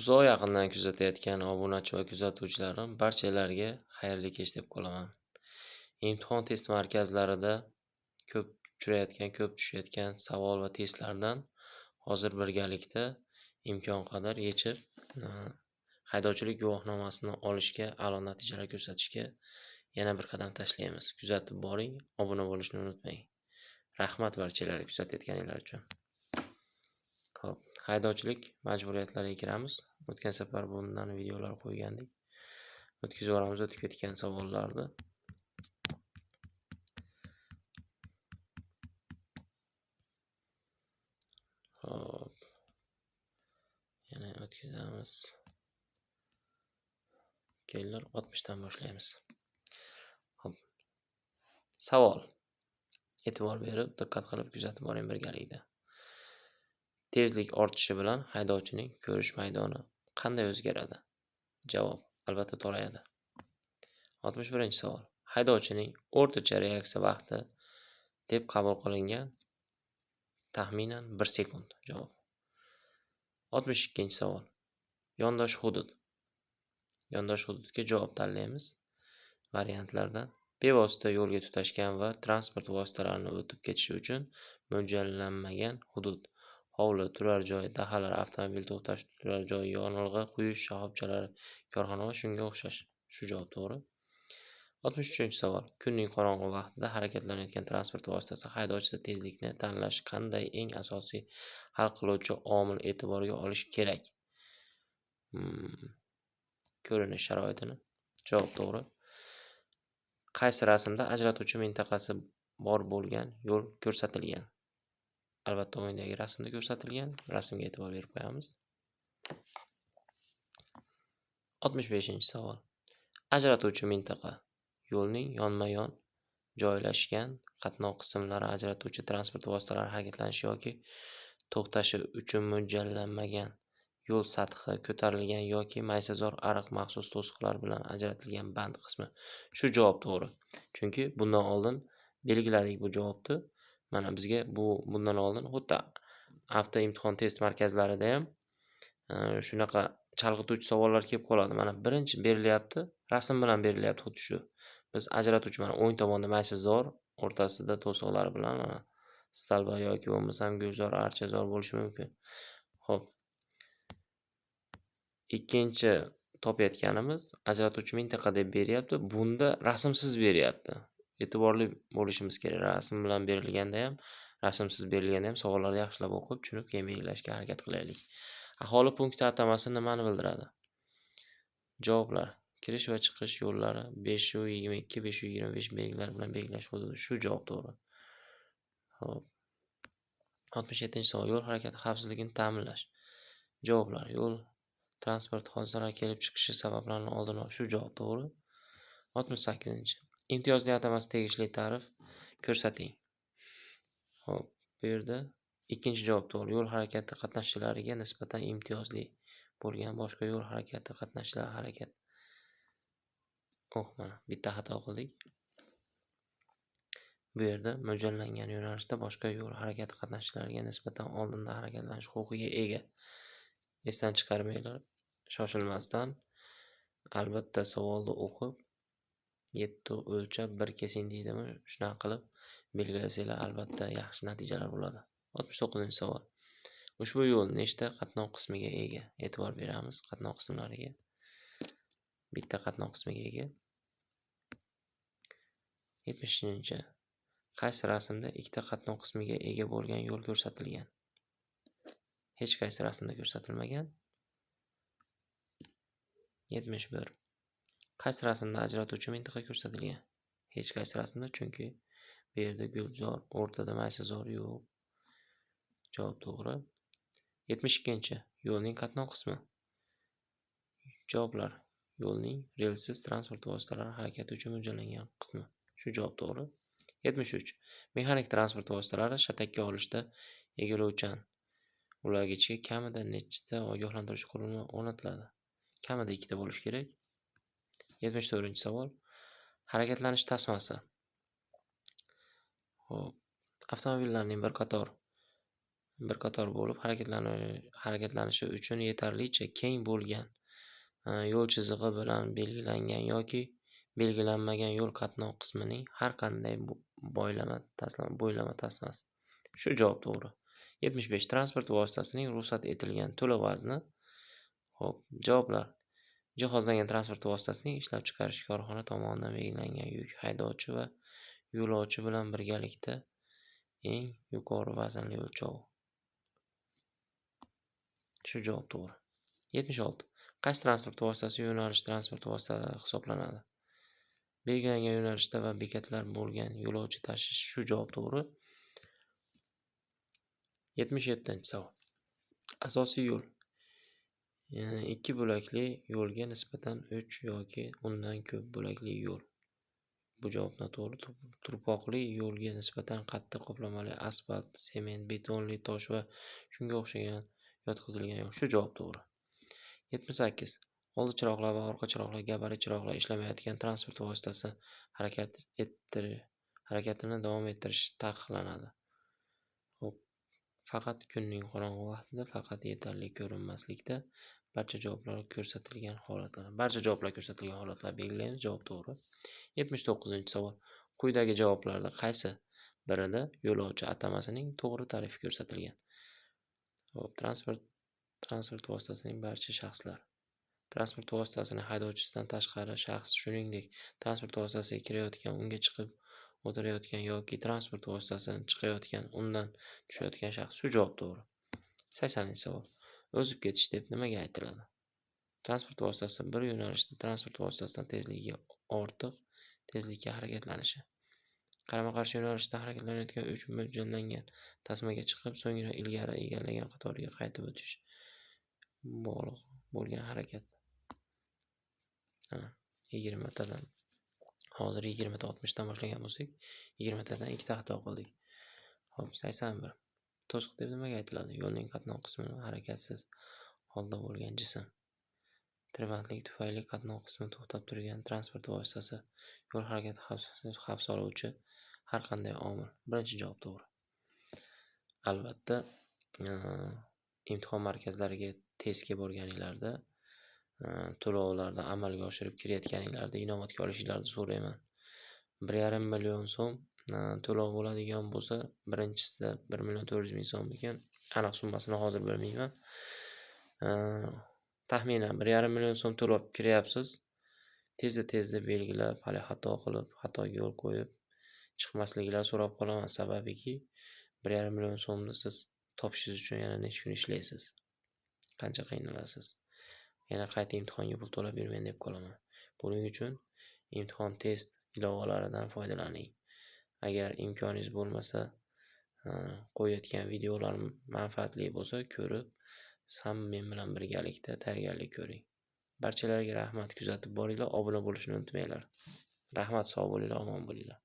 Uzoq yaqindan kuzatayotgan obunachi va kuzatuvchilarim barchalarga xayrli kech deb qolaman. Imtihon test markazlarida ko'p uchrayotgan, ko'p tushayotgan savol va testlardan hozir birgalikda imkon qadar yechib, haydovchilik guvohnomasini olishga, a'lo natijalar ko'rsatishga yana bir qadam tashlaymiz. Kuzatib boring, obuna bo'lishni unutmang. Rahmat barchalarga kuzatayotganinglar uchun. Xo'p, haydovchilik majburiyatlariga kiramiz. O'tgan safar bundan videolar qo'ygandik. O'tkazib yuboramiz o'tib ketgan savollarni. Xo'p. Yana o'tkazamiz. Kelinglar, 60 dan boshlaymiz. Xo'p. Savol. E'tibor berib, diqqat qilib kuzatib boring birgalikda. Tezlik ortishi bilan haydovchining ko'rish maydoni qanday o'zgaradi? Javob: albatta torayadi. 61-savol. Haydovchining o'rtacha reaksiya vaqti deb qabul qilingan taxminan 1 sekund. Javob. 62-savol. Yondosh hudud. Yondosh hududga javob tanlaymiz variantlardan. Bevosita yo'lga tutashgan va transport vositalarini o'tib ketishi uchun mo'ljallanmagan hudud. Hovli, turar joy, dahalar, avtomobil to'xtash turar joy, yonilg'i quyish shoxobchalari, korxona va shunga o'xshash. Shu javob to'g'ri. 63-savol. Kunning qorong'u vaqtida harakatlanayotgan transport vositasi haydovchisi tezlikni tanlash qanday eng asosiy hal qiluvchi omil e'tiborga olish kerak? Ko'rinish sharoitini. Javob to'g'ri. Qaysi rasmda ajratuvchi mintaqasi bor bo'lgan yo'l ko'rsatilgan? Albatta o'yindagi rasmda ko'rsatilgan. Rasmga e'tibor berib qo'yamiz. 65-savol. Ajratuvchi mintaqa yo'lning yonma-yon joylashgan qatnov qismlari ajratuvchi transport vositalari harakatlanishi yoki to'xtashi uchun mo'ljallanmagan yo'l sathi ko'tarilgan yoki maysazor ariq maxsus to'siqlar bilan ajratilgan band qismi. Shu javob to'g'ri. Chunki bundan oldin belgiladik bu javobni. Mana bizga bu bundan oldin xuddi avto imtihon test markazlarida ham shunaqa chalg'ituvchi savollar kelib qoladi. Mana birinchi berilyapti, rasm bilan berilyapti xuddi shu. Biz ajratuvchi mana o'ng tomonda maysazor, o'rtasida to'siqlar bilan mana stalba yoki bo'lmasam gulzor, archazor bo'lishi mumkin. Xo'p. Ikkinchi topayotganimiz ajratuvchi mintaqa deb beryapti. Bunda rasmsiz beryapti. E'tiborli bo'lishimiz kerak. Rasm bilan berilganda ham, rasmsiz berilganda ham savollarni yaxshilab o'qib, tushunib, keyin belgilashga harakat qilaylik. Aholi punkti atamasi nimani bildiradi? Javoblar: kirish va chiqish yo'llari 522, 525 belgilar bilan belgilash hududi. Shu javob to'g'ri. Xo'p. 67-savol. Yo'l harakati xavfsizligini ta'minlash. Javoblar: yo'l transport hodisalari kelib chiqishi sabablarini oldini olish. Shu javob to'g'ri. 68-. Imtiyozli atamasi tegishli ta'rif ko'rsating. Xo'p, bu yerda ikkinchi javob to'g'ri. Yo'l harakati qatnashchilariga nisbatan imtiyozli bo'lgan boshqa yo'l harakati qatnashchilari harakat. Oh, mana bitta xato qildik. Bu yerda mo'ljallangan yo'nalishda boshqa yo'l harakati qatnashchilariga nisbatan oldinda harakatlanish huquqiga ega. Esdan chiqarmanglar, shoshilmasdan albatta savolni o'qib 7 o'lchab 1 kesing deydimi? Shunaqa qilib belgilasanglar albatta yaxshi natijalar bo'ladi. 69-savol. Ushbu yo'l nechta qatnov qismiga ega? E'tibor beramiz qatnov qismlariga. Bitta qatnov qismiga ega. 70-. Qaysi rasmda ikkita qatnov qismiga ega bo'lgan yo'l ko'rsatilgan? Hech qaysi rasmda ko'rsatilmagan. 71. Qaysi rasmda ajratuvchi mintaqa ko'rsatilgan? Hech qaysi rasmda, chunki bu yerda gulzor, o'rtada maysazor yo'q. Javob to'g'ri. 72. Yo'lning qatnov qismi. Javoblar: yo'lning relsiz transport vositalari harakati uchun mo'ljallangan qismi. Shu javob to'g'ri. 73. Mexanik transport vositalari shatakka olishda egiluvchan ulagichga kamida nechta ogohlantiruvchi qurilma o'rnatiladi? Kamida ikkita bo'lishi kerak. 74-savol. Harakatlanish tasmasi. Xo'p, avtomobillarning bir qator Bir qator bo'lib harakatlanishi uchun yetarlicha keng bo'lgan yo'l chizig'i bilan belgilangan yoki belgilanmagan yo'l qatnov qismining har qanday bo'ylama tasmasi. Shu javob to'g'ri. 75. Transport vositasining ruxsat etilgan to'la vazni. Xo'p, javoblar. Jihozlangan transport vositasining ishlab chiqarish korxona tomonidan belgilangan yuk haydovchi va yo'lovchi bilan birgalikda eng yuqori vaznli o'lchovi. Shu javob to'g'ri. 76. Qaysi transport vositasi yo'nalish transport vositalari hisoblanadi? Belgilangan yo'nalishda va bekatlar bo'lgan yo'lovchi tashish. Shu javob to'g'ri. 77-savol. Asosiy yo'l ikki bo'lakli yo'lga nisbatan 3 yoki undan ko'p bo'lakli yo'l. Bu javob noto'g'ri. Turpoqli yo'lga nisbatan qattiq qoplamali asfalt, sement, betonli tosh va shunga o'xshagan yotqizilgan yo'l. Shu javob to'g'ri. 78. Oldi chiroqlar va orqa chiroqlar, gabarit chiroqlar ishlamayotgan transport vositasi harakatini davom ettirish taqiqlanadi. Xo'p, faqat kunning qorong'u vaqtida, faqat yetarli ko'rinmaslikda, barcha javoblar ko'rsatilgan holatlar. Barcha javoblar ko'rsatilgan holatlar belgilaymiz. Javob to'g'ri. 79-savol. Quyidagi javoblarda qaysi birida yo'lovchi atamasining to'g'ri ta'rifi ko'rsatilgan? Xo'p, transport vositasining barcha shaxslar. Transport vositasining haydovchisidan tashqari shaxs, shuningdek, transport vositasiga kirayotgan, unga chiqib o'tirayotgan yoki transport vositasidan chiqayotgan, undan tushayotgan shaxs. Shu javob to'g'ri. 80-savol. O'zib ketish deb nimaga aytiladi? Transport vositasi bir yo'nalishda transport vositasidan tezligi ortiq tezlikka harakatlanishi. Qarama-qarshi yo'nalishda harakatlanayotgan 3 mo'ljallangan tasmaga chiqib, so'ngra ilgari egallagan qatoriga qaytib o'tish bog'liq bo'lgan harakat. Mana 20tadan hozir 20ta 60 dan boshlagan bo'lsak, 20tadan 2 ta xato qildik. Xo'p, 81. To'siq deb nimaga aytiladi? Yo'lning qatnov qismini harakatsiz holda bo'lgan jism. Tirbandlik tufayli qatnov qismi to'xtab turgan transport vositasi, yo'l harakati xavf soluvchi har qanday omil. Birinchi javob to'g'ri. Albatta, imtihon markazlariga testga borganinglarda, to'lovlarni amalga oshirib kirayotganinglarda inobatga olishinglarni so'rayman. 1,5 million so'm to'lov bo'ladigan bo'lsa, birinchisida 1 400 ming so'm ekan. Aniq summasini hozir bilmayman. Taxminan 1,5 million so'm to'lab kiryapsiz. Tezda-tezda belgilab, hali xato qilib, xatoga yo'l qo'yib chiqmasliklarini so'rab qolaman. Sababiki 1,5 million so'mni siz topishingiz uchun yana necha kun ishlaysiz. Qancha qiynalasiz. Yana qayta imtihonga pul to'lab yurmang deb qolaman. Buning uchun imtihon test ilovalaridan foydalaning. Agar imkoningiz bo'lmasa, qo'yayotgan videolarim manfaatli bo'lsa, ko'rib, siz ham men bilan birgalikda tayyorgarlik ko'ring. Barchalarga rahmat, kuzatib boringlar, obuna bo'lishni unutmanglar. Rahmat, sog' bo'linglar, omon bo'linglar.